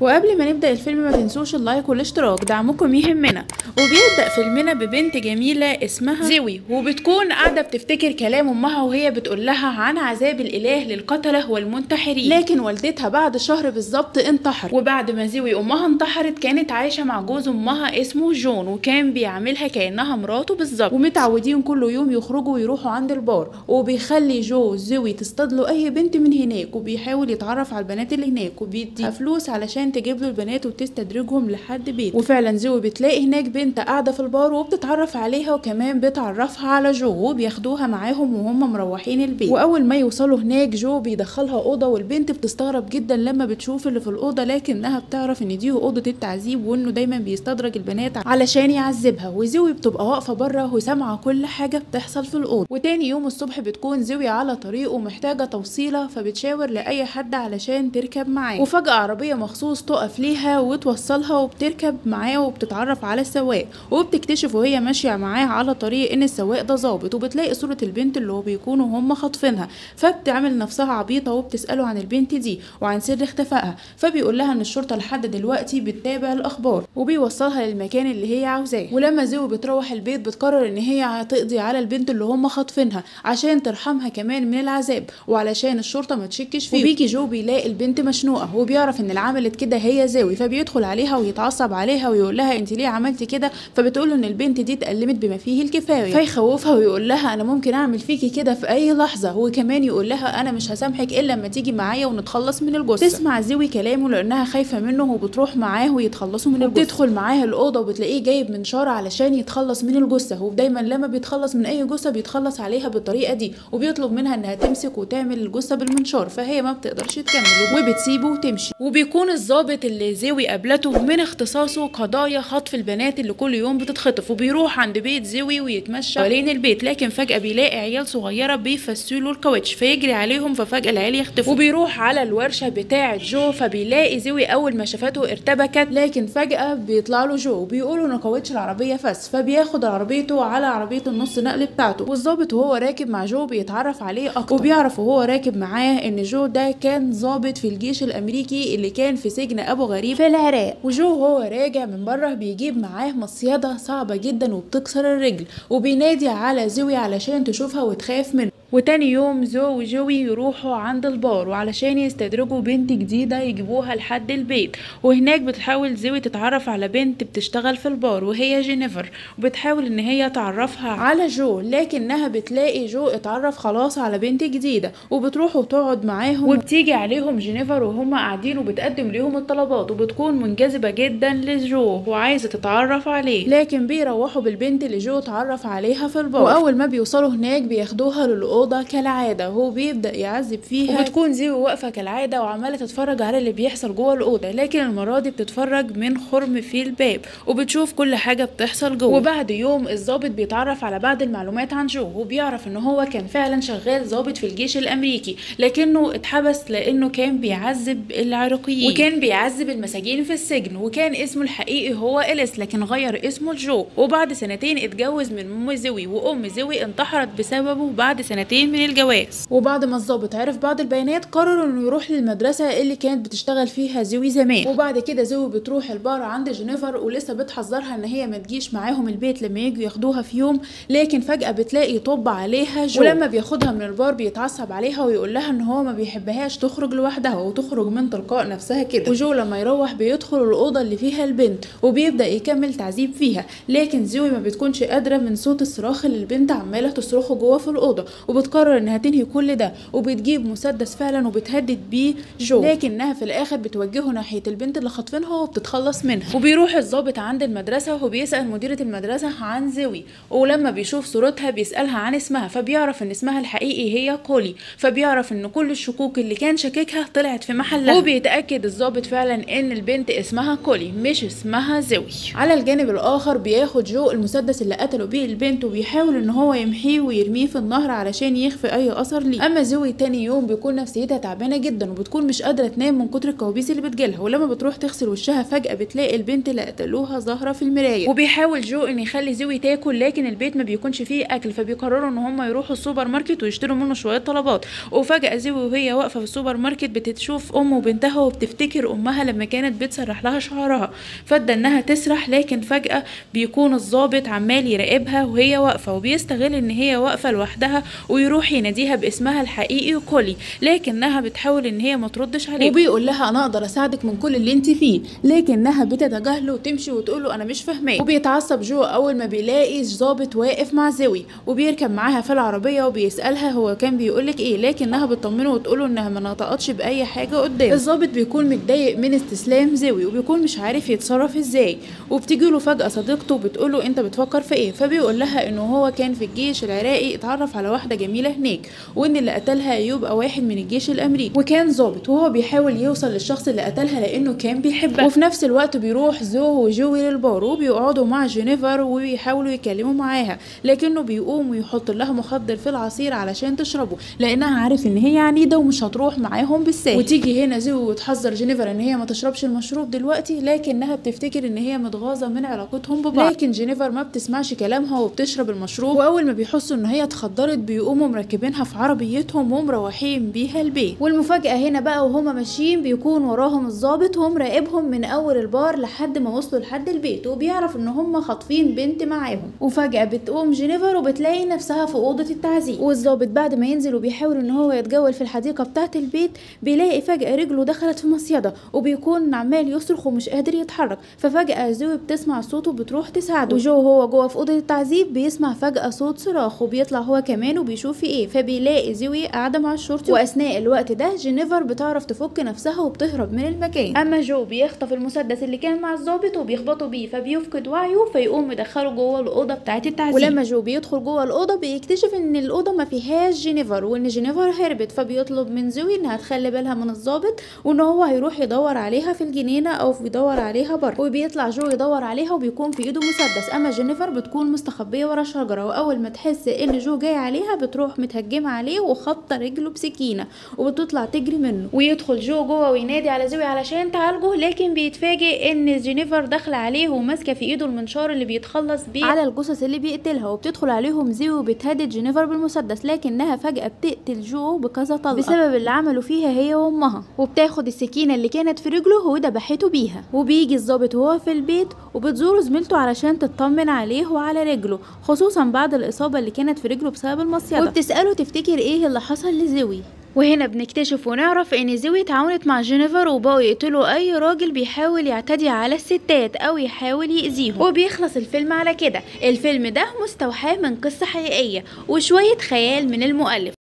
وقبل ما نبدأ الفيلم ما تنسوش ال like والاشتراك، دعمكم يهمنا. وبيبدأ فيلمنا ببنت جميلة اسمها زوي، وبتكون قاعدة بتفتكر كلام امها وهي بتقول لها عن عذاب الاله للقتلة والمنتحرين، لكن والدتها بعد شهر بالظبط انتحرت. وبعد ما زوي امها انتحرت كانت عايشة مع جوز امها اسمه جون، وكان بيعاملها كأنها مراته بالظبط، ومتعودين كل يوم يخرجوا ويروحوا عند البار، وبيخلي جو زوي تصطاد له اي بنت من هناك، وبيحاول يتعرف على البنات اللي هناك، وبيديها فلوس علشان تجيب له البنات وتستدرجهم لحد بيته. وفعلا زوي بتلاقي هناك بنت قاعدة في البار وبتتعرف عليها، وكمان بتعرفها على جو، وبياخدوها معاهم وهم مروحين البيت. واول ما يوصلوا هناك جو بيدخلها اوضة، والبنت بتستغرب جدا لما بتشوف اللي في الاوضة، لكنها بتعرف ان دي اوضة التعذيب، وانه دايما بيستدرج البنات علشان يعذبها. وزوي بتبقى واقفة بره وسامعه كل حاجة بتحصل في الاوضة. وتاني يوم الصبح بتكون زوي على طريقه ومحتاجة توصيله، فبتشاور لاي حد علشان تركب معاه، وفجاة عربية مخصوص تقف ليها وتوصلها، وبتركب معاه وبتتعرف على السواق، وبتكتشف وهي ماشية معاه على طريق ان السواق ده ظابط، وبتلاقي صوره البنت اللي هو بيكونوا هم خاطفينها، فبتعمل نفسها عبيطه وبتساله عن البنت دي وعن سر اختفائها، فبيقول لها ان الشرطة لحد دلوقتي بتتابع الاخبار، وبيوصلها للمكان اللي هي عاوزاه. ولما زوي بتروح البيت بتقرر ان هي هتقضي على البنت اللي هم خاطفينها عشان ترحمها كمان من العذاب، وعلشان الشرطة ما تشكش فيه. وبيجي جو بيلاقي البنت مشنوقه، وبيعرف ان اللي عملت كده هي زوي، فبيدخل عليها ويتعصب عليها ويقول لها انت ليه عملتي كده، فبتقول له ان البنت دي اتألمت بما فيه الكفاية، فيخوفها ويقول لها انا ممكن اعمل فيكي كده في اي لحظة، وكمان يقول لها انا مش هسامحك الا لما تيجي معايا ونتخلص من الجثة. تسمع زوي كلامه لانها خايفة منه، وبتروح معاه ويتخلصوا من الجثة. وبتدخل معاه الاوضة وبتلاقيه جايب منشار علشان يتخلص من الجثة، ودايما لما بيتخلص من اي جثة بيتخلص عليها بالطريقة دي، وبيطلب منها انها تمسك وتعمل الجثة بالمنشار، فهي ما بتقدرش تكمل وبتسيبه وتمشي. وبيكون الضابط اللي زوي قابلته من اختصاصه قضايا خطف البنات اللي كل يوم بتتخطف، وبيروح عند بيت زوي ويتمشى حوالين البيت، لكن فجأة بيلاقي عيال صغيرة بيفسلوا الكاوتش فيجري عليهم، ففجأة العيال يختفوا. وبيروح على الورشة بتاعة جو، فبيلاقي زوي أول ما شافته ارتبكت، لكن فجأة بيطلع له جو وبيقولوا إن كاوتش العربية فس، فبياخد عربيته على عربية النص نقل بتاعته. والظابط وهو راكب مع جو بيتعرف عليه أكتر، وبيعرف وهو راكب معاه إن جو ده كان ضابط في الجيش الأمريكي اللي كان في سجن أبو غريب في العراق. وجو وهو راجع من بره بيجيب معاه مصيدة صعبة جدا وبتكسر الرجل، وبينادي على زوي علشان تشوفها وتخاف منه. وتاني يوم جو وجوي يروحوا عند البار وعلشان يستدرجوا بنت جديدة يجيبوها لحد البيت، وهناك بتحاول زوي تتعرف على بنت بتشتغل في البار وهي جينيفر، وبتحاول ان هي تعرفها على جو، لكنها بتلاقي جو اتعرف خلاص على بنت جديدة، وبتروح وتقعد معاهم، وبتيجي عليهم جينيفر وهم قاعدين وبتقدم ليهم الطلبات، وبتكون منجذبة جدا لجو وعايزة تتعرف عليه، لكن بيروحوا بالبنت اللي جو اتعرف عليها في البار. واول ما بيوصلوا هناك بياخدوها للأوضة كالعادة، هو بيبدأ يعذب فيها، وبتكون زوي واقفة كالعادة وعمالة تتفرج على اللي بيحصل جوه الأوضة، لكن المرة دي بتتفرج من خرم في الباب وبتشوف كل حاجة بتحصل جوه. وبعد يوم الضابط بيتعرف على بعض المعلومات عن جو، وبيعرف ان هو كان فعلا شغال ضابط في الجيش الأمريكي، لكنه اتحبس لأنه كان بيعذب العراقيين وكان بيعذب المساجين في السجن، وكان اسمه الحقيقي هو إليس لكن غير اسمه لجو. وبعد سنتين اتجوز من أم زوي، وأم زوي انتحرت بسببه بعد سنتين من الجواز. وبعد ما الضابط عرف بعض البيانات قرر انه يروح للمدرسة اللي كانت بتشتغل فيها زوي زمان. وبعد كده زوي بتروح البار عند جينيفر ولسه بتحذرها ان هي ما تجيش معاهم البيت لما يجوا ياخدوها في يوم، لكن فجاة بتلاقي طب عليها جو، ولما بياخدها من البار بيتعصب عليها ويقول لها ان هو ما بيحبهاش تخرج لوحدها وتخرج من تلقاء نفسها كده. وجو لما يروح بيدخل الاوضة اللي فيها البنت وبيبدا يكمل تعذيب فيها، لكن زوي ما بتكونش قادرة من صوت الصراخ اللي البنت عماله تصرخه جوه في الاوضة، وبتقرر انها تنهي كل ده، وبتجيب مسدس فعلا وبتهدد بيه جو، لكنها في الاخر بتوجهه ناحية البنت اللي خاطفينها وبتتخلص منها. وبيروح الضابط عند المدرسة وبيسال مديره المدرسة عن زوي، ولما بيشوف صورتها بيسالها عن اسمها، فبيعرف ان اسمها الحقيقي هي كولي، فبيعرف ان كل الشكوك اللي كان شاككها طلعت في محلها، وبيتاكد الضابط فعلا ان البنت اسمها كولي مش اسمها زوي. على الجانب الاخر بياخد جو المسدس اللي قتلوا بيه البنت وبيحاول ان هو يمحيه ويرميه في النهر علشان علشان يخفي اي اثر ليه. اما زوي تاني يوم بيكون نفسيتها تعبانة جدا وبتكون مش قادرة تنام من كتر الكوابيس اللي بتجيلها، ولما بتروح تغسل وشها فجاة بتلاقي البنت اللي قتلوها ظاهره في المراية. وبيحاول جو ان يخلي زوي تاكل لكن البيت ما بيكونش فيه اكل، فبيقرروا ان هم يروحوا السوبر ماركت ويشتروا منه شوية طلبات. وفجاة زوي وهي واقفة في السوبر ماركت بتشوف ام وبنتها وبتفتكر امها لما كانت بتسرح لها شعرها، فادى انها تسرح، لكن فجاة بيكون الضابط عمال يراقبها وهي واقفة، وبيستغل ان هي واقفة لوحدها ويروح يناديها باسمها الحقيقي كولي، لكنها بتحاول ان هي ما تردش عليه، وبيقول لها انا اقدر اساعدك من كل اللي انت فيه، لكنها بتتجاهله وتمشي وتقول له انا مش فاهماه. وبيتعصب جو اول ما بيلاقي الضابط واقف مع زوي وبيركب معاها في العربية وبيسالها هو كان بيقولك ايه، لكنها بتطمنه وتقوله انها ما نطقتش باي حاجة قدامه. الضابط بيكون متضايق من استسلام زوي وبيكون مش عارف يتصرف ازاي، وبتيجي له فجاة صديقته بتقوله انت بتفكر في ايه، فبيقول لها انه هو كان في الجيش العراقي اتعرف على واحدة جميلة هناك، وان اللي قتلها يبقى واحد من الجيش الامريكي وكان ضابط، وهو بيحاول يوصل للشخص اللي قتلها لانه كان بيحبها. وفي نفس الوقت بيروح زو وجوي للبار وبيقعدوا مع جينيفر وبيحاولوا يكلموا معاها، لكنه بيقوم ويحط لها مخدر في العصير علشان تشربه لانها عارف ان هي عنيدة ومش هتروح معاهم بالساهل. وتيجي هنا زو وتحذر جينيفر ان هي ما تشربش المشروب دلوقتي، لكنها بتفتكر ان هي متغاظه من علاقتهم ببعض، لكن جينيفر ما بتسمعش كلامها وبتشرب المشروب. واول ما بيحسوا ان هي اتخدرت بيقوموا مركبينها في عربيتهم ومروحين بيها البيت. والمفاجاه هنا بقى وهما ماشيين بيكون وراهم الضابط ومراقبهم من اول البار لحد ما وصلوا لحد البيت، وبيعرف ان هما خاطفين بنت معاهم. وفجاة بتقوم جينيفر وبتلاقي نفسها في اوضة التعذيب، والضابط بعد ما ينزل وبيحاول ان هو يتجول في الحديقة بتاعه البيت بيلاقي فجاة رجله دخلت في مصيده وبيكون عمال يصرخ ومش قادر يتحرك. ففجاه زوي بتسمع صوته وبتروح تساعده، وجو هو جوه في اوضة التعذيب بيسمع فجاة صوت صراخ وبيطلع هو كمان وبيشوف في ايه، فبيلاقي زوي قاعدة مع الشرطي. واثناء الوقت ده جينيفر بتعرف تفك نفسها وبتهرب من المكان. اما جو بيخطف المسدس اللي كان مع الضابط وبيخبطه بيه فبيفقد وعيه، فيقوم مدخله جوه الاوضة بتاعه التعذيب. ولما جو بيدخل جوه الاوضة بيكتشف ان الاوضة ما فيهاش جينيفر وان جينيفر هربت، فبيطلب من زوي انها تخلي بالها من الضابط وان هو هيروح يدور عليها في الجنينة او يدور عليها بره. وبيطلع جو يدور عليها وبيكون في ايده مسدس، اما جينيفر بتكون مستخبيه ورا شجرة، واول ما تحس ان جو جاي عليها بتروح متهجمه عليه وخبطه رجله بسكينة وبتطلع تجري منه. ويدخل جو جوه وينادي على زوي علشان تعالجه، لكن بيتفاجئ ان جينيفر داخله عليه وماسكه في ايده المنشار اللي بيتخلص بيه على الجثث اللي بيقتلها. وبتدخل عليهم زوي وبتهدد جينيفر بالمسدس، لكنها فجأة بتقتل جو بكذا طلقه بسبب اللي عملوا فيها هي وامها، وبتاخد السكينة اللي كانت في رجله وذبحته بيها. وبيجي الضابط وهو في البيت وبتزوره زميلته علشان تطمن عليه وعلى رجله، خصوصا بعد الاصابة اللي كانت في رجله بسبب المصيده، وبتساله تفتكر ايه اللي حصل لزوي. وهنا بنكتشف ونعرف ان زوي تعاونت مع جينيفر وبقوا يقتلوا اي راجل بيحاول يعتدي على الستات او يحاول يأذيهم. وبيخلص الفيلم على كده. الفيلم ده مستوحاة من قصة حقيقية وشوية خيال من المؤلف.